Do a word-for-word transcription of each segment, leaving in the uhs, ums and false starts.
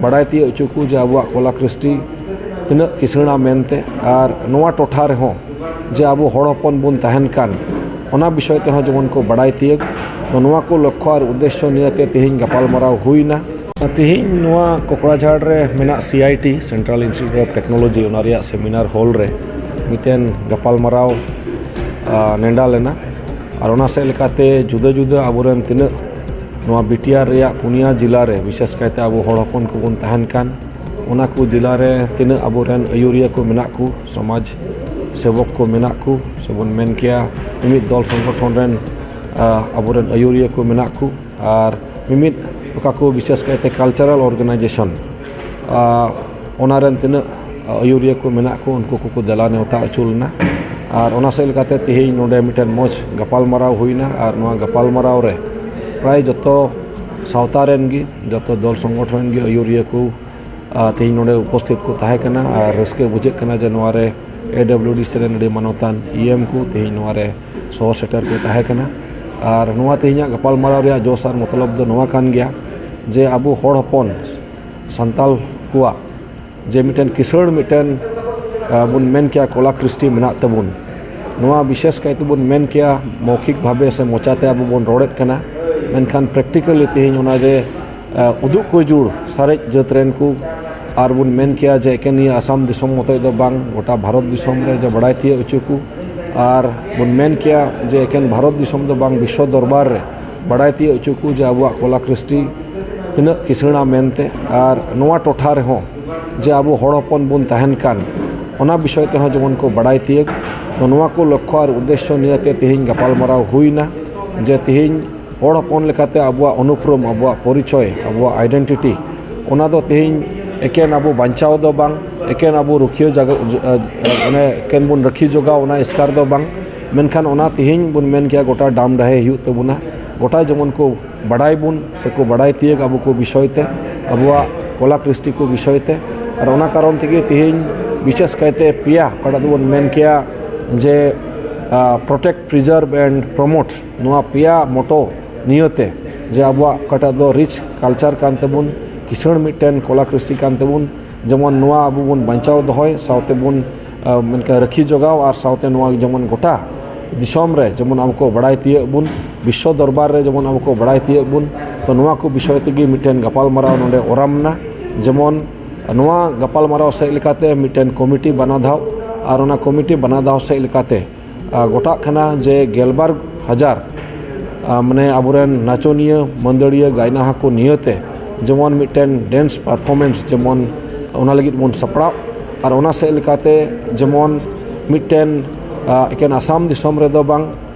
ᱵᱟᱲᱟᱭ ᱛᱤᱭᱳᱜ ᱦᱚᱪᱚ ᱠᱚ ᱡᱮ ᱟᱵᱚᱣᱟᱜ ᱠᱚᱞᱟ ᱠᱨᱤᱥᱴᱤ ᱛᱤᱱᱟᱹᱜ ᱠᱤᱥᱟᱹᱬᱟ ᱢᱮᱱᱛᱮ, ᱟᱨ ᱱᱚᱣᱟ ᱴᱚᱴᱷᱟ ᱨᱮᱦᱚᱸ ᱡᱮ ᱟᱵᱚ ᱦᱚᱲ ᱦᱚᱯᱚᱱ ᱵᱚᱱ ᱛᱟᱦᱮᱱ ᱠᱟᱱ, ᱚᱱᱟ ᱵᱤᱥᱚᱭ ᱛᱮᱦᱚᱸ ᱡᱮᱢᱚᱱ ᱠᱚ ᱵᱟᱲᱟᱭ ᱛᱤᱭᱳᱜ᱾ ᱛᱚ, ᱱᱚᱣᱟ ᱠᱚ ᱞᱚᱠᱠᱷᱚ ᱟᱨ ᱩᱫᱽᱫᱮᱥᱥᱚ ᱱᱤᱭᱟᱹᱛᱮ ᱛᱮᱦᱮᱧ ᱜᱟᱯᱟᱞᱢᱟᱨᱟᱣ ᱦᱩᱭᱱᱟ᱾ ᱛᱮᱦᱮᱧ ᱱᱚᱣᱟ ᱠᱚᱠᱲᱟᱡᱷᱟᱲ ᱨᱮ ᱢᱮᱱᱟᱜ C I T, Central Institute of Technology, ᱚᱱᱟ ᱨᱮᱭᱟᱜ ᱥᱮᱢᱤᱱᱟᱨ ᱦᱚᱞ ᱨᱮ ᱢᱤᱫᱴᱮᱱ ᱜᱟᱯᱟᱞᱢᱟᱨᱟᱣ, ᱟ, ᱱᱮᱰᱟ ᱞᱮᱱᱟ᱾ ᱟᱨ ᱚᱱᱟ ᱥᱮᱫ ᱞᱮᱠᱟᱛᱮ ᱡᱩᱫᱟᱹ ᱡᱩᱫᱟᱹ ᱟᱵᱚᱨᱮᱱ ᱛᱤᱱᱟᱹᱜ ᱱᱚᱣᱟ B T R ᱨᱮᱭᱟᱜ ᱯᱩᱱᱭᱟ ᱡᱤᱞᱟ ᱨᱮ, ᱵᱤᱥᱮᱥ ᱠᱟᱭᱛᱮ ᱟᱵᱚ ᱦᱚᱲ ᱦᱚᱯᱚᱱ ᱠᱚᱵᱚᱱ ᱛᱟᱦᱮᱱ ᱠᱟᱱ, ᱚᱱᱟ ᱠᱚ ᱡᱤᱞᱟ ᱨᱮ ᱛᱤᱱᱟᱹᱜ ᱟᱵᱚᱨᱮᱱ ᱟᱹᱭᱩᱨᱤᱭᱟᱹ ᱠᱚ ᱢᱮᱱᱟᱜ ᱠᱚ, ᱥᱚᱢᱟᱡᱽ ᱥᱮᱵᱚᱠ ᱠᱚ ᱢᱮᱱᱟᱜ ᱠᱚ, ᱥᱮᱵᱚᱱ ᱢᱮᱱ ᱠᱮᱭᱟ ᱢᱤᱢᱤᱫ ᱫᱚᱞ ᱥᱚᱝᱜᱚᱴᱷᱚᱱ ᱨᱮᱱ, ᱟ, ᱟᱵᱚᱨᱮᱱ ᱟᱹᱭᱩᱨᱤᱭᱟᱹ ᱠᱚ ᱢᱮᱱᱟᱜ ᱠᱚ, ᱟᱨ ᱢᱤᱢᱤᱫ ᱚᱠᱟ ᱠᱚ ᱵᱤᱥᱮᱥ ᱠᱟᱭᱛᱮ cultural organization, ᱟ, ᱚᱱᱟ ᱨᱮᱱ ᱛᱤᱱᱟᱹᱜ ᱟᱹᱭᱩᱨᱤᱭᱟᱹ ᱠᱚ ᱢᱮᱱᱟᱜ ᱠᱚ, ᱩᱱᱠᱩ ᱠᱚᱠᱚ ᱫᱮᱞᱟ ᱱᱮᱣᱛᱟ ᱦᱚᱪᱚ ᱞᱮᱱᱟ᱾ ᱟᱨ ᱚᱱᱟ ᱥᱮᱫ ᱞᱮᱠᱟᱛᱮ ᱛᱮᱦᱮᱧ ᱱᱚᱰᱮ ᱢᱤᱫᱴᱮᱱ ᱢᱚᱡᱽ ᱜᱟᱯᱟᱞᱢᱟᱨᱟᱣ ᱦᱩᱭᱱᱟ᱾ ᱟᱨ ᱱᱚᱣᱟ ᱜᱟᱯᱟᱞᱢᱟᱨᱟᱣ ᱨᱮ ᱯᱨᱟᱭ ᱡᱚᱛᱚ ᱥᱟᱶᱛᱟ ᱨᱮᱱ ᱜᱮ, ᱡᱚᱛᱚ ᱫᱚᱞ ᱥᱚᱝᱜᱚᱴᱷᱚᱱ ᱨᱮᱱ ᱜᱮ ᱟᱹᱭᱩᱨᱤᱭᱟᱹ ᱠᱚ, ᱟ, ᱛᱮᱦᱮᱧ ᱱᱚᱰᱮ ᱩᱯᱚᱥᱛᱷᱤᱛ ᱠᱚ ᱛᱟᱦᱮᱸ ᱠᱟᱱᱟ᱾ ᱟᱨ ᱨᱟᱹᱥᱠᱟᱹ ᱵᱩᱡᱷᱟᱹᱜ ᱠᱟᱱᱟ ᱡᱮ ᱱᱚᱣᱟ ᱨᱮ A W D C ᱨᱮᱱ ᱟᱹᱰᱤ ᱢᱟᱱᱚᱛᱟᱱ E M ᱠᱚ ᱛᱮᱦᱮᱧ ᱱᱚᱣᱟ ᱨᱮ ᱥᱚᱦᱚᱨ ᱥᱮᱴᱮᱨ ᱠᱚ ᱛᱟᱦᱮᱸ ᱠᱟᱱᱟ᱾ ᱟᱨ ᱱᱚᱣᱟ ᱛᱮᱦᱮᱧᱟᱜ ᱜᱟᱯᱟᱞᱢᱟᱨᱟᱣ ᱨᱮᱭᱟᱜ ᱡᱚᱥ ᱟᱨ ᱢᱚᱛᱞᱚᱵ ᱫᱚ ᱱᱚᱣᱟ ᱠᱟᱱ ᱜᱮᱭᱟ ᱡᱮ ᱟᱵᱚ ᱦᱚᱲ ᱦᱚᱯᱚᱱ ᱥᱟᱱᱛᱟᱞ ᱠᱚᱣᱟᱜ ᱡᱮ ᱢᱤᱫᱴᱮᱱ ᱠᱤᱥᱟᱹᱬ ᱢᱤᱫᱴᱮᱱ, ᱟ, ᱵᱚᱱ ᱢᱮᱱ ᱠᱮᱭᱟ ᱠᱚᱞᱟ ᱠᱨᱤᱥᱴᱤ ᱢᱮᱱᱟᱜ ᱛᱟᱵᱚᱱ, ᱱᱚᱣᱟ ᱵᱤᱥᱮᱥ ᱠᱟᱭ ᱛᱮᱵᱚᱱ ᱢᱮᱱ ᱠᱮᱭᱟ ᱢᱚᱣᱠᱷᱤᱠ ᱵᱷᱟᱵᱮ ᱥᱮ ᱢᱚᱪᱟᱛᱮ ᱟᱵᱚ ᱵᱚᱱ ᱨᱚᱲᱮᱫ ᱠᱟᱱᱟ, ᱢᱮᱱᱠᱷᱟᱱ practically ᱛᱮᱦᱮᱧ ᱚᱱᱟ ᱡᱮ, ᱟ, ᱩᱫᱩᱜ ᱠᱚ ᱡᱩᱲ ᱥᱟᱨᱮᱡ ᱡᱟᱹᱛ ᱨᱮᱱ ᱠᱚ, ᱟᱨ ᱵᱚᱱ ᱢᱮᱱ ᱠᱮᱭᱟ ᱡᱮ ᱮᱠᱮᱱ ᱱᱤᱭᱟᱹ ᱟᱥᱟᱢ ᱫᱤᱥᱚᱢ ᱢᱚᱛᱚᱡ ᱫᱚ ᱵᱟᱝ, ᱜᱚᱴᱟ ᱵᱷᱟᱨᱚᱛ ᱫᱤᱥᱚᱢ ᱨᱮ ᱡᱮ ᱵᱟᱲᱟᱭ ᱛᱤᱭᱳᱜ ᱦᱚᱪᱚ ᱠᱚ, ᱟᱨ ᱵᱚᱱ ᱢᱮᱱ ᱠᱮᱭᱟ ᱡᱮ ᱮᱠᱮᱱ ᱵᱷᱟᱨᱚᱛ ᱫᱤᱥᱚᱢ ᱫᱚ ᱵᱟᱝ, ᱵᱤᱥᱥᱚ ᱫᱚᱨᱵᱟᱨ ᱨᱮ ᱵᱟᱲᱟᱭ ᱛᱤᱭᱳᱜ ᱦᱚᱪᱚ ᱠᱚ ᱡᱮ ᱟᱵᱚᱣᱟᱜ ᱠᱚᱞᱟ ᱠᱨᱤᱥᱴᱤ ᱛᱤᱱᱟᱹᱜ ᱠᱤᱥᱟᱹᱬᱟ ᱢᱮᱱᱛᱮ, ᱟᱨ ᱱᱚᱣᱟ ᱴᱚᱴᱷᱟ ᱨᱮᱦᱚᱸ ᱡᱮ ᱟᱵᱚ ᱦᱚᱲ ᱦᱚᱯᱚᱱ ᱵᱚᱱ ᱛᱟᱦᱮᱱ ᱠᱟᱱ, ᱚᱱᱟ ᱵᱤᱥᱚᱭ ᱛᱮᱦᱚᱸ ᱡᱮᱢᱚᱱ ᱠᱚ ᱵᱟᱲᱟᱭ ᱛᱤᱭᱳᱜ᱾ ᱛᱚ, ᱱᱚᱣᱟ ᱠᱚ ᱞᱚᱠᱠᱷᱚ ᱟᱨ ᱩᱫᱽᱫᱮᱥᱥᱚ ᱱᱤᱭᱟᱹᱛᱮ ᱛᱮᱦᱮᱧ ᱜᱟᱯᱟᱞᱢᱟᱨᱟᱣ ᱦᱩᱭᱱᱟ ᱡᱮ ᱛᱮᱦᱮᱧ ᱦᱚᱲ ᱦᱚᱯᱚᱱ ᱞᱮᱠᱟᱛᱮ ᱟᱵᱚᱣᱟᱜ ᱩᱱᱩᱯᱨᱩᱢ, ᱟᱵᱚᱣᱟᱜ ᱯᱚᱨᱤᱪᱚᱭ, ᱟᱵᱚᱣᱟᱜ identity, ᱚᱱᱟ ᱫᱚ ᱛᱮᱦᱮᱧ ᱮᱠᱮᱱ ᱟᱵᱚ ᱵᱟᱧᱪᱟᱣ ᱫᱚ ᱵᱟᱝ, ᱮᱠᱮᱱ ᱟᱵᱚ ᱨᱩᱠᱷᱤᱭᱟᱹ ᱡᱟᱜᱟ-, ᱡ-, ᱟ, ᱚᱱᱮ ᱮᱠᱮᱱ ᱵᱚᱱ ᱨᱟᱹᱠᱷᱤ ᱡᱚᱜᱟᱣ, ᱚᱱᱟ ᱮᱥᱠᱟᱨ ᱫᱚ ᱵᱟᱝ, ᱢᱮᱱᱠᱷᱟᱱ ᱚᱱᱟ ᱛᱮᱦᱮᱧ ᱵᱚᱱ ᱢᱮᱱ ᱠᱮᱭᱟ ᱜᱚᱴᱟ ᱰᱟᱢ ᱰᱟᱦᱮ ᱦᱩᱭᱩᱜ ᱛᱟᱵᱚᱱᱟ᱾ ᱜᱚᱴᱟ ᱡᱮᱢᱚᱱ ᱠᱚ ᱵᱟᱰᱟᱭ ᱵᱚᱱ ᱥᱮᱠᱚ ᱵᱟᱰᱟᱭ ᱛᱤᱭᱳᱜ ᱟᱵᱚ ᱠᱚ ᱵᱤᱥᱚᱭ ᱛᱮ, ᱟᱵᱚᱣᱟᱜ ᱠᱚᱞᱟ ᱠᱨᱤᱥᱴᱤ ᱠᱚ ᱵᱤᱥᱚᱭ ᱛᱮ᱾ ᱟᱨ ᱚᱱᱟ ᱠᱟᱨᱚᱱ ᱛᱮᱜᱮ ᱛᱮᱦᱮᱧ ᱵᱤᱥᱮᱥ ᱠᱟᱭᱛᱮ ᱯᱮᱭᱟ, ᱚᱠᱟᱴᱟᱜ ᱫᱚᱵᱚᱱ ᱢᱮᱱ ᱠᱮᱭᱟ ᱡᱮ, ᱟ, protect, preserve and promote, ᱱᱚᱣᱟ ᱯᱮᱭᱟ motto ᱱᱤᱭᱟᱹᱛᱮ ᱡᱮ ᱟᱵᱚᱣᱟᱜ ᱚᱠᱟᱴᱟᱜ ᱫᱚ rich culture ᱠᱟᱱ ᱛᱟᱵᱚᱱ, ᱠᱤᱥᱟᱹᱬ ᱢᱤᱫᱴᱮᱱ ᱠᱚᱞᱟ ᱠᱨᱤᱥᱴᱤ ᱠᱟᱱ ᱛᱟᱵᱚᱱ, ᱡᱮᱢᱚᱱ ᱱᱚᱣᱟ ᱟᱵᱚ ᱵᱚᱱ ᱵᱟᱧᱪᱟᱣ ᱫᱚᱦᱚᱭ, ᱥᱟᱶᱛᱮ ᱵᱚᱱ, ᱟᱸ, ᱢᱮᱱᱠᱷᱟᱱ ᱨᱟᱹᱠᱷᱤ ᱡᱚᱜᱟᱣ, ᱟᱨ ᱥᱟᱶᱛᱮ ᱱᱚᱣᱟ ᱡᱮᱢᱚᱱ ᱜᱚᱴᱟ ᱫᱤᱥᱚᱢ ᱨᱮ ᱡᱮᱢᱚᱱ ᱟᱵᱚ ᱠᱚ ᱵᱟᱲᱟᱭ ᱛᱤᱭᱟᱹᱜ ᱵᱚᱱ, ᱵᱤᱥᱥᱚ ᱫᱚᱨᱵᱟᱨ ᱨᱮ ᱡᱮᱢᱚᱱ ᱟᱵᱚ ᱠᱚ ᱵᱟᱲᱟᱭ ᱛᱤᱭᱟᱹᱜ ᱵᱚᱱ᱾ ᱛᱚ, ᱱᱚᱣᱟ ᱠᱚ ᱵᱤᱥᱚᱭ ᱛᱮᱜᱮ ᱢᱤᱫᱴᱮᱱ ᱜᱟᱯᱟᱞᱢᱟᱨᱟᱣ ᱱᱚᱰᱮ ᱚᱨᱟᱢ ᱮᱱᱟ᱾ ᱡᱮᱢᱚᱱ ᱱᱚᱣᱟ ᱜᱟᱯᱟᱞᱢᱟᱨᱟᱣ ᱥᱮᱫ ᱞᱮᱠᱟᱛᱮ ᱢᱤᱫᱴᱮᱱ ᱠᱚᱢᱤᱴᱤ ᱵᱟᱱᱟ ᱫᱷᱟᱣ, ᱟᱨ ᱚᱱᱟ ᱠᱚᱢᱤᱴᱤ ᱵᱟᱱᱟ ᱫᱷᱟᱣ ᱥᱮᱫ ᱞᱮᱠᱟᱛᱮ, ᱟᱸ, ᱜᱚᱴᱟᱜ ᱠᱟᱱᱟ ᱡᱮ ᱜᱮᱞᱵᱟᱨ ᱦᱟᱡᱟᱨ, ᱟᱸ, ᱢᱟᱱᱮ ᱟᱵᱚᱨᱮᱱ ᱱᱟᱪᱚᱱᱤᱭᱟᱹ, ᱢᱟᱹᱫᱟᱹᱲᱤᱭᱟᱹ, ᱜᱟᱭᱱᱟᱦᱟ ᱠᱚ ᱱᱤᱭᱟᱹᱛᱮ ᱡᱮᱢᱚᱱ ᱢᱤᱫᱴᱮᱱ dance performance ᱡᱮᱢᱚᱱ ᱚᱱᱟ ᱞᱟᱹᱜᱤᱫ ᱵᱚᱱ ᱥᱟᱯᱲᱟᱣ᱾ ᱟᱨ ᱚᱱᱟ ᱥᱮᱫ ᱞᱮᱠᱟᱛᱮ ᱡᱮᱢᱚᱱ ᱢᱤᱫᱴᱮᱱ, ᱟᱸ, ᱮᱠᱮᱱ ᱟᱥᱟᱢ ᱫᱤᱥᱚᱢ ᱨᱮᱫᱚ ᱵᱟᱝ,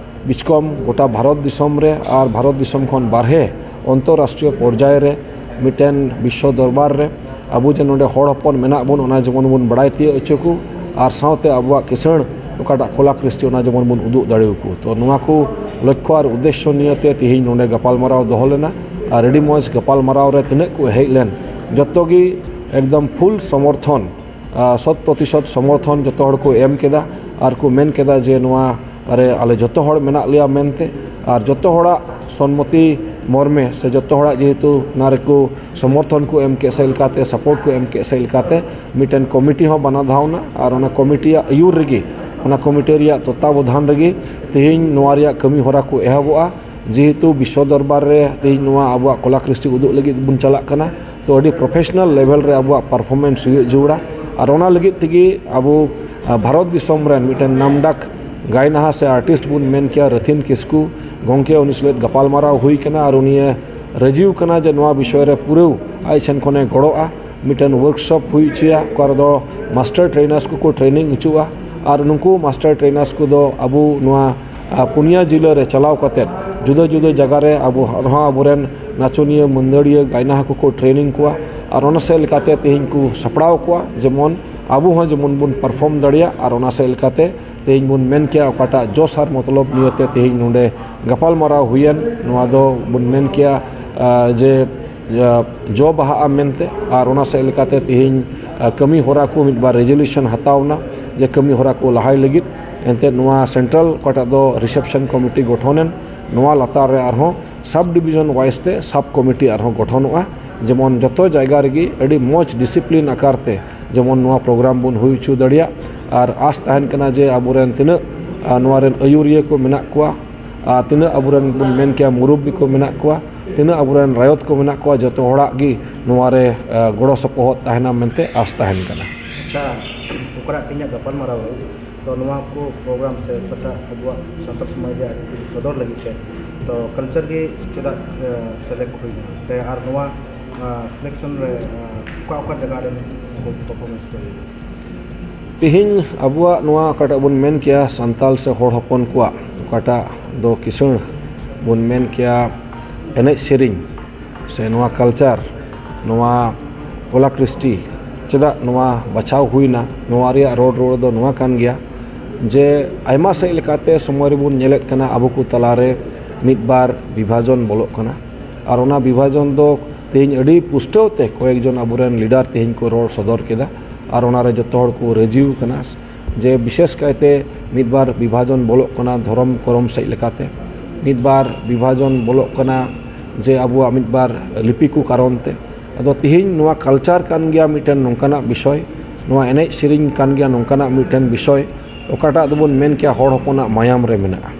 ᱵᱤᱪᱠᱚᱢ ᱜᱚᱴᱟ ᱵᱷᱟᱨᱚᱛ ᱫᱤᱥᱚᱢ ᱨᱮ ᱟᱨ ᱵᱷᱟᱨᱚᱛ ᱫᱤᱥᱚᱢ ᱠᱷᱚᱱ ᱵᱟᱨᱦᱮ ᱚᱱᱛᱚᱨᱨᱟᱥᱴᱨᱤᱭᱚ ᱯᱚᱨᱡᱟᱭ ᱨᱮ ᱢᱤᱫᱴᱮᱱ ᱵᱤᱥᱥᱚ ᱫᱚᱨᱵᱟᱨ ᱨᱮ ᱟᱵᱚ ᱡᱮ ᱱᱚᱰᱮ ᱦᱚᱲ ᱦᱚᱯᱚᱱ ᱢᱮᱱᱟᱜ ᱵᱚᱱ, ᱚᱱᱟ ᱡᱮᱢᱚᱱ ᱵᱚᱱ ᱵᱟᱲᱟᱭ ᱛᱤᱭᱳᱜ ᱦᱚᱪᱚ ᱠᱚ, ᱟᱨ ᱥᱟᱶᱛᱮ ᱟᱵᱚᱣᱟᱜ ᱠᱤᱥᱟᱹᱬ ᱚᱠᱟᱴᱟᱜ ᱠᱚᱞᱟ ᱠᱨᱤᱥᱴᱤ, ᱚᱱᱟ ᱡᱮᱢᱚᱱ ᱵᱚᱱ ᱩᱫᱩᱜ ᱫᱟᱲᱮ ᱟᱠᱚ᱾ ᱛᱚ, ᱱᱚᱣᱟ ᱠᱚ ᱞᱚᱠᱠᱷᱚ ᱟᱨ ᱩᱫᱽᱫᱮᱥᱥᱚ ᱱᱤᱭᱟᱹᱛᱮ ᱛᱮᱦᱮᱧ ᱱᱚᱰᱮ ᱜᱟᱯᱟᱞᱢᱟᱨᱟᱣ ᱫᱚᱦᱚ ᱞᱮᱱᱟ᱾ ᱟᱨ ᱟᱹᱰᱤ ᱢᱚᱡᱽ ᱜᱟᱯᱟᱞᱢᱟᱨᱟᱣ ᱨᱮ ᱛᱤᱱᱟᱹᱜ ᱠᱚ ᱦᱮᱡ ᱞᱮᱱ, ᱡᱚᱛᱚ ᱜᱮ ᱮᱠᱫᱚᱢ ᱯᱷᱩᱞ ᱥᱚᱢᱚᱨᱛᱷᱚᱱ, ᱟᱨ ᱥᱚᱛ ᱯᱨᱚᱛᱤᱥᱚᱛ ᱥᱚᱢᱚᱨᱛᱷᱚᱱ ᱡᱚᱛᱚ ᱦᱚᱲ ᱠᱚ ᱮᱢ ᱠᱮᱫᱟ᱾ ᱟᱨ ᱠᱚ ᱢᱮᱱ ᱠᱮᱫᱟ ᱡᱮ ᱱᱚᱣᱟ ᱨᱮ ᱟᱞᱮ ᱡᱚᱛᱚ ᱦᱚᱲ ᱢᱮᱱᱟᱜ ᱞᱮᱭᱟ ᱢᱮᱱᱛᱮ᱾ ᱟᱨ ᱡᱚᱛᱚ ᱦᱚᱲᱟᱜ ᱥᱚᱱᱢᱚᱛᱤ ᱢᱚᱨᱢᱮ ᱥᱮ ᱡᱚᱛᱚ ᱦᱚᱲᱟᱜ ᱡᱮᱦᱮᱛᱩ ᱚᱱᱟ ᱨᱮᱠᱚ ᱥᱚᱢᱚᱨᱛᱷᱚᱱ ᱠᱚ ᱮᱢ ᱠᱮᱫ ᱥᱮ ᱞᱮᱠᱟᱛᱮ, ᱥᱟᱯᱳᱨᱴ ᱠᱚ ᱮᱢ ᱠᱮᱫ ᱥᱮ ᱞᱮᱠᱟᱛᱮ, ᱢᱤᱫᱴᱮᱱ ᱠᱚᱢᱤᱴᱤ ᱦᱚᱸ ᱵᱟᱱᱟ ᱫᱷᱟᱣ ᱮᱱᱟ᱾ ᱟᱨ ᱚᱱᱟ ᱠᱚᱢᱤᱴᱤᱭᱟᱜ ᱟᱹᱭᱩᱨ ᱨᱮᱜᱮ, ᱚᱱᱟ ᱠᱚᱢᱤᱴᱤ ᱨᱮᱭᱟᱜ ᱛᱚᱛᱛᱟᱵᱚᱫᱷᱟᱱ ᱨᱮᱜᱮ ᱛᱮᱦᱮᱧ ᱱᱚᱣᱟ ᱨᱮᱭᱟᱜ ᱠᱟᱹᱢᱤ ᱦᱚᱨᱟ ᱠᱚ ᱮᱦᱚᱵᱚᱜᱼᱟ᱾ ᱡᱮᱦᱮᱛᱩ ᱵᱤᱥᱥᱚ ᱫᱚᱨᱵᱟᱨ ᱨᱮ ᱛᱮᱦᱮᱧ ᱱᱚᱣᱟ ᱟᱵᱚᱣᱟᱜ ᱠᱚᱞᱟ ᱠᱨᱤᱥᱴᱤ ᱩᱫᱩᱜ ᱞᱟᱹᱜᱤᱫ ᱵᱚᱱ ᱪᱟᱞᱟᱜ ᱠᱟᱱᱟ, ᱛᱚ ᱟᱹᱰᱤ ᱯᱨᱚᱯᱷᱮᱥᱚᱱᱟᱞ ᱞᱮᱵᱷᱮᱞ ᱨᱮ ᱟᱵᱚᱣᱟᱜ ᱯᱟᱨᱯᱷᱚᱨᱢᱮᱱᱥ ᱦᱩᱭᱩᱜ ᱡᱟᱹᱨᱩᱲᱟ᱾ ᱟᱨ ᱚᱱᱟ ᱞᱟᱹᱜᱤᱫ ᱛᱮᱜᱮ ᱟᱵᱚ, ᱟᱸ, ᱵᱷᱟᱨᱚᱛ ᱫᱤᱥᱚᱢ ᱨᱮᱱ ᱢᱤᱫᱴᱮᱱ ᱱᱟᱢᱰᱟᱠ ᱜᱟᱭᱱᱟᱦᱟ ᱥᱮ ᱟᱨᱴᱤᱥᱴ ᱵᱚᱱ ᱢᱮᱱ ᱠᱮᱭᱟ ᱨᱟᱹᱛᱷᱤᱱ ᱠᱤᱥᱠᱩ ᱜᱚᱢᱠᱮ, ᱩᱱᱤ ᱥᱟᱞᱟᱜ ᱜᱟᱯᱟᱞᱢᱟᱨᱟᱣ ᱦᱩᱭ ᱠᱟᱱᱟ ᱟᱨ ᱩᱱᱤᱭᱮ ᱨᱟᱹᱡᱤ ᱟᱠᱟᱱᱟ ᱡᱮ ᱱᱚᱣᱟ ᱵᱤᱥᱚᱭ ᱨᱮ ᱯᱩᱨᱟᱹᱣ ᱟᱡ ᱴᱷᱮᱱ ᱠᱷᱚᱱᱮ ᱜᱚᱲᱚᱜᱼᱟ᱾ ᱢᱤᱫᱴᱮᱱ ᱣᱟᱨᱠᱥᱚᱯ ᱦᱩᱭ ᱦᱚᱪᱚᱭᱟ, ᱚᱠᱟ ᱨᱮᱫᱚ ᱢᱟᱥᱴᱟᱨ ᱴᱨᱮᱱᱟᱨᱥ ᱠᱚᱠᱚ ᱴᱨᱮᱱᱤᱝ ᱦᱚᱪᱚᱜᱼᱟ᱾ ᱟᱨ ᱱᱩᱠᱩ ᱢᱟᱥᱴᱟᱨ ᱴᱨᱮᱱᱟᱨᱥ ᱠᱚᱫᱚ ᱟᱵᱚ ᱱᱚᱣᱟ, ᱟᱸ, ᱯᱩᱱᱭᱟ ᱡᱤᱞᱟᱹ ᱨᱮ ᱪᱟᱞᱟᱣ ᱠᱟᱛᱮᱫ ᱡᱩᱫᱟᱹ ᱡᱩᱫᱟᱹ ᱡᱟᱭᱜᱟ ᱨᱮ ᱟᱵᱚ ᱟᱨᱦᱚᱸ ᱟᱵᱚᱨᱮᱱ ᱱᱟᱪᱚᱱᱤᱭᱟᱹ, ᱢᱟᱹᱫᱟᱹᱲᱤᱭᱟᱹ, ᱜᱟᱭᱱᱟᱦᱟ ᱠᱚᱠᱚ ᱴᱨᱮᱱᱤᱝ ᱠᱚᱣᱟ᱾ ᱟᱨ ᱚᱱᱟ ᱥᱮᱫ ᱞᱮᱠᱟᱛᱮ ᱛᱮᱦᱮᱧ ᱠᱚ ᱥᱟᱯᱲᱟᱣ ᱠᱚᱣᱟ, ᱡᱮᱢᱚᱱ ᱟᱵᱚ ᱦᱚᱸ ᱡᱮᱢᱚᱱ ᱵᱚᱱ ᱯᱟᱨᱯᱷᱚᱨᱢ ᱫᱟᱲᱮᱭᱟᱜ᱾ ᱟᱨ ᱚᱱᱟ ᱥᱮᱫ ᱞᱮᱠᱟᱛᱮ ᱛᱮᱦᱮᱧ ᱵᱚᱱ ᱢᱮᱱ ᱠᱮᱭᱟ, ᱚᱠᱟᱴᱟᱜ ᱡᱚᱥ ᱟᱨ ᱢᱚᱛᱞᱚᱵ ᱱᱤᱭᱟᱹᱛᱮ ᱛᱮᱦᱮᱧ ᱱᱚᱰᱮ ᱜᱟᱯᱟᱞᱢᱟᱨᱟᱣ ᱦᱩᱭᱮᱱ, ᱱᱚᱣᱟ ᱫᱚ ᱵᱚᱱ ᱢᱮᱱ ᱠᱮᱭᱟ, ᱟᱸ, ᱡᱮ, ᱟᱸ, ᱡᱚ ᱵᱟᱦᱟᱜᱼᱟ ᱢᱮᱱᱛᱮ᱾ ᱟᱨ ᱚᱱᱟ ᱥᱮᱫ ᱞᱮᱠᱟᱛᱮ ᱛᱮᱦᱮᱧ, ᱟᱸ, ᱠᱟᱹᱢᱤ ᱦᱚᱨᱟ ᱠᱚ ᱢᱤᱫ ᱵᱟᱨ ᱨᱮᱡᱩᱞᱩᱥᱚᱱ ᱦᱟᱛᱟᱣ ᱮᱱᱟ ᱡᱮ ᱠᱟᱹᱢᱤ ᱦᱚᱨᱟ ᱠᱚ ᱞᱟᱦᱟᱭ ᱞᱟᱹᱜᱤᱫ᱾ ᱮᱱᱛᱮᱫ ᱱᱚᱣᱟ ᱥᱮᱱᱴᱨᱟᱞ ᱚᱠᱟᱴᱟᱜ ᱫᱚ ᱨᱤᱥᱮᱯᱥᱚᱱ ᱠᱚᱢᱤᱴᱤ ᱜᱚᱴᱷᱚᱱ ᱮᱱ, ᱱᱚᱣᱟ ᱞᱟᱛᱟᱨ ᱨᱮ ᱟᱨᱦᱚᱸ ᱥᱟᱵ ᱰᱤᱵᱤᱡᱚᱱ ᱣᱟᱭᱤᱡ ᱛᱮ ᱥᱟᱵ ᱠᱚᱢᱤᱴᱤ ᱟᱨᱦᱚᱸ ᱜᱚᱴᱷᱚᱱᱚᱜᱼᱟ᱾ ᱡᱮᱢᱚᱱ ᱡᱚᱛᱚ ᱡᱟᱭᱜᱟ ᱨᱮᱜᱮ ᱟᱹᱰᱤ ᱢᱚᱡᱽ ᱰᱤᱥᱤᱯᱞᱤᱱ ᱟᱠᱟᱨ ᱛᱮ ᱡᱮᱢᱚᱱ ᱱᱚᱣᱟ ᱯᱨᱳᱜᱨᱟᱢ ᱵᱚᱱ ᱦᱩᱭ ᱦᱚᱪᱚ ᱫᱟᱲᱮᱭᱟᱜ᱾ ᱟᱨ ᱟᱥ ᱛᱟᱦᱮᱱ ᱠᱟᱱᱟ ᱡᱮ ᱟᱵᱚᱨᱮᱱ ᱛᱤᱱᱟᱹᱜ, ᱟ, ᱱᱚᱣᱟ ᱨᱮᱱ ᱟᱹᱭᱩᱨᱤᱭᱟᱹ ᱠᱚ ᱢᱮᱱᱟᱜ ᱠᱚᱣᱟ, ᱟᱨ ᱛᱤᱱᱟᱹᱜ ᱟᱵᱚᱨᱮᱱ ᱵᱚᱱ ᱢᱮᱱ ᱠᱮᱭᱟ ᱢᱩᱨᱩᱵᱵᱤ ᱠᱚ ᱢᱮᱱᱟᱜ ᱠᱚᱣᱟ, ᱛᱤᱱᱟᱹᱜ ᱟᱵᱚᱨᱮᱱ ᱨᱟᱭᱚᱛ ᱠᱚ ᱢᱮᱱᱟᱜ ᱠᱚᱣᱟ, ᱡᱚᱛᱚ ᱦᱚᱲᱟᱜ ᱜᱮ ᱱᱚᱣᱟ ᱨᱮ, ᱟ, ᱜᱚᱲᱚ ᱥᱚᱯᱚᱦᱚᱫ ᱛᱟᱦᱮᱱᱟ ᱢᱮᱱᱛᱮ ᱟᱥ ᱛᱟᱦᱮᱱ ᱠᱟᱱᱟ᱾ ᱟᱪᱪᱷᱟ, ᱚᱠᱟᱴᱟᱜ ᱛᱮᱦᱮᱧᱟᱜ ᱜᱟᱯᱟᱞᱢᱟᱨᱟᱣ ᱨᱮ, ᱛᱚ ᱱᱚᱣᱟ ᱠᱚ ᱯᱨᱳᱜᱨᱟᱢ ᱥᱮ ᱚᱠᱟᱴᱟᱜ ᱟᱵᱚᱣᱟᱜ ᱥᱟᱱᱛᱟᱲ ᱥᱚᱢᱟᱡᱽ ᱨᱮᱭᱟᱜ ᱟᱹᱨᱤᱪᱟᱹᱞᱤ ᱥᱚᱫᱚᱨ ᱞᱟᱹᱜᱤᱫ ᱛᱮ, ᱛᱚ ᱠᱟᱞᱪᱟᱨ ᱜᱮ ᱪᱮᱫᱟᱜ, ᱮ, ᱥᱮᱞᱮᱠᱴ ᱦᱩᱭᱱᱟ? ᱥᱮ ᱟᱨ ᱱᱚᱣᱟ, ᱟ, ᱥᱤᱞᱮᱠᱥᱚᱱ ᱨᱮ, ᱟ, ᱚᱠᱟ ᱚᱠᱟ ᱡᱟᱭᱜᱟ ᱨᱮᱱ ᱠᱚ ᱯᱟᱨᱯᱷᱚᱨᱢᱮᱱᱥ ᱠᱚ ᱦᱩᱭᱩᱜᱼᱟ? ᱛᱮᱦᱮᱧ ᱟᱵᱚᱣᱟᱜ ᱱᱚᱣᱟ ᱚᱠᱟᱴᱟᱜ ᱵᱚᱱ ᱢᱮᱱ ᱠᱮᱭᱟ ᱥᱟᱱᱛᱟᱞ ᱥᱮ ᱦᱚᱲ ᱦᱚᱯᱚᱱ ᱠᱚᱣᱟᱜ ᱚᱠᱟᱴᱟᱜ ᱫᱚ ᱠᱤᱥᱟᱹᱬ ᱵᱚᱱ ᱢᱮᱱ ᱠᱮᱭᱟ ᱮᱱᱮᱡ ᱥᱮᱨᱮᱧ ᱥᱮ ᱱᱚᱣᱟ ᱠᱟᱞᱪᱟᱨ, ᱱᱚᱣᱟ ᱠᱚᱞᱟ ᱠᱨᱤᱥᱴᱤ ᱪᱮᱫᱟᱜ ᱱᱚᱣᱟ ᱵᱟᱪᱷᱟᱣ ᱦᱩᱭᱱᱟ, ᱱᱚᱣᱟ ᱨᱮᱭᱟᱜ ᱨᱚᱲ ᱨᱩᱣᱟᱹᱲ ᱫᱚ ᱱᱚᱣᱟ ᱠᱟᱱ ᱜᱮᱭᱟ ᱡᱮ ᱟᱭᱢᱟ ᱥᱮᱫ ᱞᱮᱠᱟᱛᱮ ᱥᱚᱢᱚᱭ ᱨᱮᱵᱚᱱ ᱧᱮᱞᱮᱫ ᱠᱟᱱᱟ ᱟᱵᱚ ᱠᱚ ᱛᱟᱞᱟᱨᱮ ᱢᱤᱫ ᱵᱟᱨ ᱵᱤᱵᱷᱟᱡᱚᱱ ᱵᱚᱞᱚᱜ ᱠᱟᱱᱟ᱾ ᱟᱨ ᱚᱱᱟ ᱵᱤᱵᱷᱟᱡᱚᱱ ᱫᱚ ᱛᱮᱦᱮᱧ ᱟᱹᱰᱤ ᱯᱩᱥᱴᱟᱹᱣ ᱛᱮ ᱠᱚᱭᱮᱠ ᱡᱚᱱ ᱟᱵᱚᱨᱮᱱ ᱞᱤᱰᱟᱨ ᱛᱮᱦᱮᱧ ᱠᱚ ᱨᱚᱲ ᱥᱚᱫᱚᱨ ᱠᱮᱫᱟ᱾ ᱟᱨ ᱚᱱᱟᱨᱮ ᱡᱚᱛᱚ ᱦᱚᱲ ᱠᱚ ᱨᱟᱹᱡᱤ ᱟᱠᱟᱱᱟ ᱡᱮ ᱵᱤᱥᱮᱥ ᱠᱟᱭᱛᱮ ᱢᱤᱫ ᱵᱟᱨ ᱵᱤᱵᱷᱟᱡᱚᱱ ᱵᱚᱞᱚᱜ ᱠᱟᱱᱟ ᱫᱷᱚᱨᱚᱢ ᱠᱚᱨᱚᱢ ᱥᱮᱫ ᱞᱮᱠᱟᱛᱮ, ᱢᱤᱫ ᱵᱟᱨ ᱵᱤᱵᱷᱟᱡᱚᱱ ᱵᱚᱞᱚᱜ ᱠᱟᱱᱟ ᱡᱮ ᱟᱵᱚᱣᱟᱜ ᱢᱤᱫ ᱵᱟᱨ ᱞᱤᱯᱤ ᱠᱚ ᱠᱟᱨᱚᱱ ᱛᱮ᱾ ᱟᱫᱚ ᱛᱮᱦᱮᱧ ᱱᱚᱣᱟ ᱠᱟᱞᱪᱟᱨ ᱠᱟᱱ ᱜᱮᱭᱟ ᱢᱤᱫᱴᱮᱱ ᱱᱚᱝᱠᱟᱱᱟᱜ ᱵᱤᱥᱚᱭ, ᱱᱚᱣᱟ ᱮᱱᱮᱡ ᱥᱮᱨᱮᱧ ᱠᱟᱱ ᱜᱮᱭᱟ ᱱᱚᱝᱠᱟᱱᱟᱜ ᱢᱤᱫᱴᱮᱱ ᱵᱤᱥᱚᱭ, ᱚᱠᱟᱴᱟᱜ ᱫᱚᱵᱚᱱ ᱢᱮᱱ ᱠᱮᱭᱟ ᱦᱚᱲ ᱦᱚᱯᱚᱱᱟᱜ ᱢᱟᱭᱟᱢ ᱨᱮ ᱢᱮᱱᱟᱜᱼᱟ᱾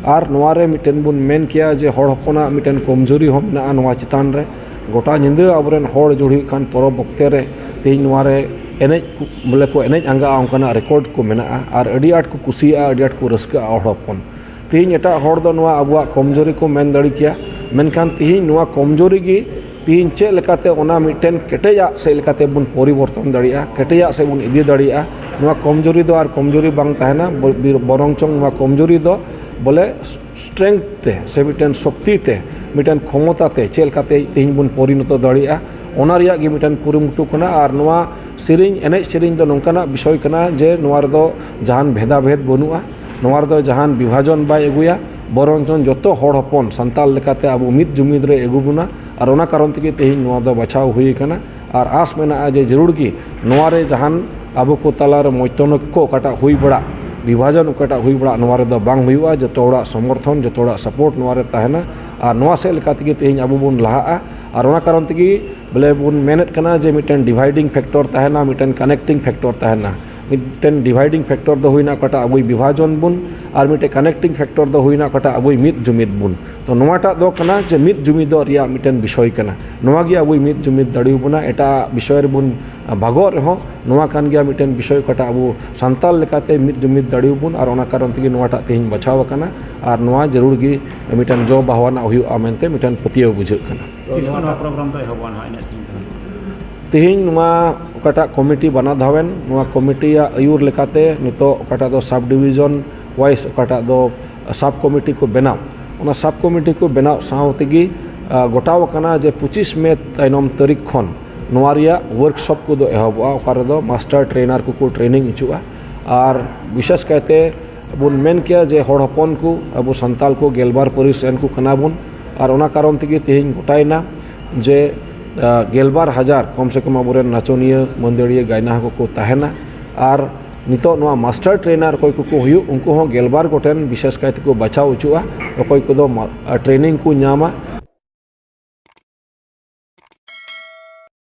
ᱟᱨ ᱱᱚᱣᱟ ᱨᱮ ᱢᱤᱫᱴᱮᱱ ᱵᱚᱱ ᱢᱮᱱ ᱠᱮᱭᱟ ᱡᱮ ᱦᱚᱲ ᱦᱚᱯᱚᱱᱟᱜ ᱢᱤᱫᱴᱮᱱ ᱠᱚᱢᱡᱩᱨᱤ ᱦᱚᱸ ᱢᱮᱱᱟᱜᱼᱟ ᱱᱚᱣᱟ ᱪᱮᱛᱟᱱ ᱨᱮ᱾ ᱜᱚᱴᱟ ᱧᱤᱫᱟᱹ ᱟᱵᱚᱨᱮᱱ ᱦᱚᱲ ᱡᱩᱲ ᱦᱩᱭᱩᱜ ᱠᱷᱟᱱ ᱯᱚᱨᱚᱵᱽ ᱚᱠᱛᱮ ᱨᱮ ᱛᱮᱦᱮᱧ ᱱᱚᱣᱟ ᱨᱮ ᱮᱱᱮᱡ ᱠᱚ, ᱵᱚᱞᱮ ᱠᱚ ᱮᱱᱮᱡ ᱟᱸᱜᱟᱜᱼᱟ, ᱚᱱᱠᱟᱱᱟᱜ ᱨᱮᱠᱚᱨᱰ ᱠᱚ ᱢᱮᱱᱟᱜᱼᱟ᱾ ᱟᱨ ᱟᱹᱰᱤ ᱟᱸᱴ ᱠᱚ ᱠᱩᱥᱤᱭᱟᱜᱼᱟ, ᱟᱹᱰᱤ ᱟᱸᱴ ᱠᱚ ᱨᱟᱹᱥᱠᱟᱹᱜᱼᱟ ᱦᱚᱲ ᱦᱚᱯᱚᱱ᱾ ᱛᱮᱦᱮᱧ ᱮᱴᱟᱜ ᱦᱚᱲ ᱫᱚ ᱱᱚᱣᱟ ᱟᱵᱚᱣᱟᱜ ᱠᱚᱢᱡᱩᱨᱤ ᱠᱚ ᱢᱮᱱ ᱫᱟᱲᱮ ᱠᱮᱭᱟ, ᱢᱮᱱᱠᱷᱟᱱ ᱛᱮᱦᱮᱧ ᱱᱚᱣᱟ ᱠᱚᱢᱡᱩᱨᱤ ᱜᱮ ᱛᱮᱦᱮᱧ ᱪᱮᱫ ᱞᱮᱠᱟᱛᱮ ᱚᱱᱟ ᱢᱤᱫᱴᱮᱱ ᱠᱮᱴᱮᱡᱟᱜ ᱥᱮᱫ ᱞᱮᱠᱟᱛᱮ ᱵᱚᱱ ᱯᱚᱨᱤᱵᱚᱨᱛᱚᱱ ᱫᱟᱲᱮᱭᱟᱜᱼᱟ, ᱠᱮᱴᱮᱡᱟᱜ ᱥᱮᱫ ᱵᱚᱱ ᱤᱫᱤ ᱫᱟᱲᱮᱭᱟᱜᱼᱟ᱾ ᱱᱚᱣᱟ ᱠᱚᱢᱡᱩᱨᱤ ᱫᱚ ᱟᱨ ᱠᱚᱢᱡᱩᱨᱤ ᱵᱟᱝ ᱛᱟᱦᱮᱱᱟ, ᱵᱚ-, ᱵᱤᱨ-, ᱵᱚᱨᱚᱝ ᱪᱚᱝ ᱱᱚᱣᱟ ᱠᱚᱢᱡᱩᱨᱤ ᱫᱚ ᱵᱚᱞᱮ ᱥᱴᱨᱮᱝᱛᱷ ᱛᱮ ᱥᱮ ᱢᱤᱫᱴᱮᱱ ᱥᱚᱠᱛᱤ ᱛᱮ, ᱢᱤᱫᱴᱮᱱ ᱠᱷᱚᱢᱚᱛᱟ ᱛᱮ ᱪᱮᱫ ᱞᱮᱠᱟᱛᱮ ᱛᱮᱦᱮᱧ ᱵᱚᱱ ᱯᱚᱨᱤᱱᱚᱛᱚ ᱫᱟᱲᱮᱭᱟᱜᱼᱟ, ᱚᱱᱟ ᱨᱮᱭᱟᱜ ᱜᱮ ᱢᱤᱫᱴᱮᱱ ᱠᱩᱨᱩᱢᱩᱴᱩ ᱠᱟᱱᱟ᱾ ᱟᱨ ᱱᱚᱣᱟ ᱥᱮᱨᱮᱧ, ᱮᱱᱮᱡ ᱥᱮᱨᱮᱧ ᱫᱚ ᱱᱚᱝᱠᱟᱱᱟᱜ ᱵᱤᱥᱚᱭ ᱠᱟᱱᱟ ᱡᱮ ᱱᱚᱣᱟ ᱨᱮᱫᱚ ᱡᱟᱦᱟᱱ ᱵᱷᱮᱫᱟᱵᱷᱮᱫ ᱵᱟᱹᱱᱩᱜᱼᱟ, ᱱᱚᱣᱟ ᱨᱮᱫᱚ ᱡᱟᱦᱟᱱ ᱵᱤᱵᱷᱟᱡᱚᱱ ᱵᱟᱭ ᱟᱹᱜᱩᱭᱟ, ᱵᱚᱨᱚᱝ ᱪᱚᱝ ᱡᱚᱛᱚ ᱦᱚᱲ ᱦᱚᱯᱚᱱ ᱥᱟᱱᱛᱟᱲ ᱞᱮᱠᱟᱛᱮ ᱟᱵᱚ ᱢᱤᱫ ᱡᱩᱢᱤᱫ ᱨᱮ ᱟᱹᱜᱩ ᱵᱚᱱᱟ᱾ ᱟᱨ ᱚᱱᱟ ᱠᱟᱨᱚᱱ ᱛᱮᱜᱮ ᱛᱮᱦᱮᱧ ᱱᱚᱣᱟ ᱫᱚ ᱵᱟᱪᱷᱟᱣ ᱦᱩᱭ ᱟᱠᱟᱱᱟ᱾ ᱟᱨ ᱟᱥ ᱢᱮᱱᱟᱜᱼᱟ ᱡᱮ ᱡᱟᱹᱨᱩᱲ ᱜᱮ ᱱᱚᱣᱟ ᱨᱮ ᱡᱟᱦᱟᱱ ᱟᱵᱚ ᱠᱚ ᱛᱟᱞᱟ ᱨᱮ ᱢᱚᱡᱽᱛᱚᱱᱚᱠᱠᱚ ᱚᱠᱟᱴᱟᱜ ᱦᱩᱭ ᱵᱟᱲᱟᱜ, ᱵᱤᱵᱷᱟᱡᱚᱱ ᱚᱠᱟᱴᱟᱜ ᱦᱩᱭ ᱵᱟᱲᱟᱜ, ᱱᱚᱣᱟ ᱨᱮᱫᱚ ᱵᱟᱝ ᱦᱩᱭᱩᱜᱼᱟ᱾ ᱡᱚᱛᱚ ᱦᱚᱲᱟᱜ ᱥᱚᱢᱚᱨᱛᱷᱚᱱ, ᱡᱚᱛᱚ ᱦᱚᱲᱟᱜ ᱥᱟᱯᱳᱨᱴ ᱱᱚᱣᱟ ᱨᱮ ᱛᱟᱦᱮᱱᱟ᱾ ᱟᱨ ᱱᱚᱣᱟ ᱥᱮᱫ ᱞᱮᱠᱟ ᱛᱮᱜᱮ ᱛᱮᱦᱮᱧ ᱟᱵᱚ ᱵᱚᱱ ᱞᱟᱦᱟᱜᱼᱟ᱾ ᱟᱨ ᱚᱱᱟ ᱠᱟᱨᱚᱱ ᱛᱮᱜᱮ ᱵᱚᱞᱮ ᱵᱚᱱ ᱢᱮᱱᱮᱫ ᱠᱟᱱᱟ ᱡᱮ ᱢᱤᱫᱴᱮᱱ dividing factor ᱛᱟᱦᱮᱱᱟ, ᱢᱤᱫᱴᱮᱱ connecting factor ᱛᱟᱦᱮᱱᱟ᱾ ᱢᱤᱫᱴᱮᱱ dividing factor ᱫᱚ ᱦᱩᱭᱱᱟ ᱚᱠᱟᱴᱟᱜ ᱟᱵᱚᱭ ᱵᱤᱵᱷᱟᱡᱚᱱ ᱵᱚᱱ, ᱟᱨ ᱢᱤᱫᱴᱮᱱ connecting factor ᱫᱚ ᱦᱩᱭᱱᱟ ᱚᱠᱟᱴᱟᱜ ᱟᱵᱚᱭ ᱢᱤᱫ ᱡᱩᱢᱤᱫ ᱵᱚᱱ᱾ ᱛᱚ ᱱᱚᱣᱟᱴᱟᱜ ᱫᱚ ᱠᱟᱱᱟ ᱡᱮ ᱢᱤᱫ ᱡᱩᱢᱤᱫᱚᱜ ᱨᱮᱭᱟᱜ ᱢᱤᱫᱴᱮᱱ ᱵᱤᱥᱚᱭ ᱠᱟᱱᱟ᱾ ᱱᱚᱣᱟ ᱜᱮ ᱟᱵᱚᱭ ᱢᱤᱫ ᱡᱩᱢᱤᱫ ᱫᱟᱲᱮᱭᱟᱵᱚᱱᱟ, ᱮᱴᱟᱜ ᱵᱤᱥᱚᱭ ᱨᱮᱵᱚᱱ ᱵᱷᱟᱜᱚᱜ ᱨᱮᱦᱚᱸ ᱱᱚᱣᱟ ᱠᱟᱱ ᱜᱮᱭᱟ ᱢᱤᱫᱴᱮᱱ ᱵᱤᱥᱚᱭ ᱚᱠᱟᱴᱟᱜ ᱟᱵᱚ ᱥᱟᱱᱛᱟᱲ ᱞᱮᱠᱟᱛᱮ ᱢᱤᱫ ᱡᱩᱢᱤᱫ ᱫᱟᱲᱮᱭᱟᱵᱚᱱ, ᱟᱨ ᱚᱱᱟ ᱠᱟᱨᱚᱱ ᱛᱮᱜᱮ ᱱᱚᱣᱟᱴᱟᱜ ᱛᱮᱦᱮᱧ ᱵᱟᱪᱷᱟᱣ ᱟᱠᱟᱱᱟ᱾ ᱟᱨ ᱱᱚᱣᱟ ᱡᱟᱹᱨᱩᱲ ᱜᱮ ᱢᱤᱫᱴᱮᱱ ᱡᱚ ᱵᱟᱦᱟᱣᱟᱱᱟᱜ ᱦᱩᱭᱩᱜᱼᱟ ᱢᱮᱱᱛᱮ ᱢᱤᱫᱴᱮᱱ ᱯᱟᱹᱛᱭᱟᱹᱣ ᱵᱩᱡᱷᱟᱹᱜ ᱠᱟᱱᱟ᱾ ᱛᱤᱥ ᱠᱷᱚᱱ ᱱᱚᱣᱟ program ᱫᱚ ᱮᱦᱚᱵᱚᱜᱼᱟ ᱱᱟᱦᱟᱜ ᱤᱱᱟᱹᱜ ᱫᱤᱱ ᱠᱟᱱᱟ? ᱛᱮᱦᱮᱧ ᱱᱚᱣᱟ ᱚᱠᱟᱴᱟᱜ ᱠᱚᱢᱤᱴᱤ ᱵᱟᱱᱟ ᱫᱷᱟᱣᱮᱱ, ᱱᱚᱣᱟ ᱠᱚᱢᱤᱴᱤᱭᱟᱜ ᱟᱹᱭᱩᱨ ᱞᱮᱠᱟᱛᱮ ᱱᱤᱛᱚᱜ ᱚᱠᱟᱴᱟᱜ ᱫᱚ sub division wise ᱚᱠᱟᱴᱟᱜ ᱫᱚ sub committee ᱠᱚ ᱵᱮᱱᱟᱣ, ᱚᱱᱟ sub committee ᱠᱚ ᱵᱮᱱᱟᱣ ᱥᱟᱶ ᱛᱮᱜᱮ, ᱟ, ᱜᱚᱴᱟᱣ ᱟᱠᱟᱱᱟ ᱡᱮ ᱯᱚᱸᱪᱤᱥ ᱢᱮ ᱛᱟᱭᱱᱚᱢ ᱛᱟᱹᱨᱤᱠᱷ ᱠᱷᱚᱱ ᱱᱚᱣᱟ ᱨᱮᱭᱟᱜ workshop ᱠᱚᱫᱚ ᱮᱦᱚᱵᱚᱜᱼᱟ, ᱚᱠᱟ ᱨᱮᱫᱚ master trainer ᱠᱚᱠᱚ training ᱦᱚᱪᱚᱜᱼᱟ᱾ ᱟᱨ ᱵᱤᱥᱮᱥ ᱠᱟᱭᱛᱮ ᱵᱚᱱ ᱢᱮᱱ ᱠᱮᱭᱟ ᱡᱮ ᱦᱚᱲ ᱦᱚᱯᱚᱱ ᱠᱚ, ᱟᱵᱚ ᱥᱟᱱᱛᱟᱲ ᱠᱚ ᱜᱮᱞᱵᱟᱨ ᱯᱟᱹᱨᱤᱥ ᱨᱮᱱ ᱠᱚ ᱠᱟᱱᱟ ᱵᱚᱱ, ᱟᱨ ᱚᱱᱟ ᱠᱟᱨᱚᱱ ᱛᱮᱜᱮ ᱛᱮᱦᱮᱧ ᱜᱚᱴᱟᱭᱮᱱᱟ ᱡᱮ, ᱟ, ᱜᱮᱞᱵᱟᱨ ᱦᱟᱡᱟᱨ ᱠᱚᱢ ᱥᱮ ᱠᱚᱢ ᱟᱵᱚᱨᱮᱱ ᱱᱟᱪᱚᱱᱤᱭᱟᱹ, ᱢᱟᱹᱫᱟᱹᱲᱤᱭᱟᱹ, ᱜᱟᱭᱱᱟᱦᱟ ᱠᱚᱠᱚ ᱛᱟᱦᱮᱱᱟ᱾ ᱟᱨ ᱱᱤᱛᱚᱜ ᱱᱚᱣᱟ master trainer ᱚᱠᱚᱭ ᱠᱚᱠᱚ ᱦᱩᱭᱩᱜ, ᱩᱱᱠᱩ ᱦᱚᱸ ᱜᱮᱞᱵᱟᱨ ᱜᱚᱴᱮᱱ ᱵᱤᱥᱮᱥ ᱠᱟᱭ ᱛᱮᱠᱚ ᱵᱟᱪᱷᱟᱣ ᱦᱚᱪᱚᱜᱼᱟ᱾ ᱚᱠᱚᱭ ᱠᱚᱫᱚ ᱢᱟ-, ᱟ, training ᱠᱚ ᱧᱟᱢᱟ,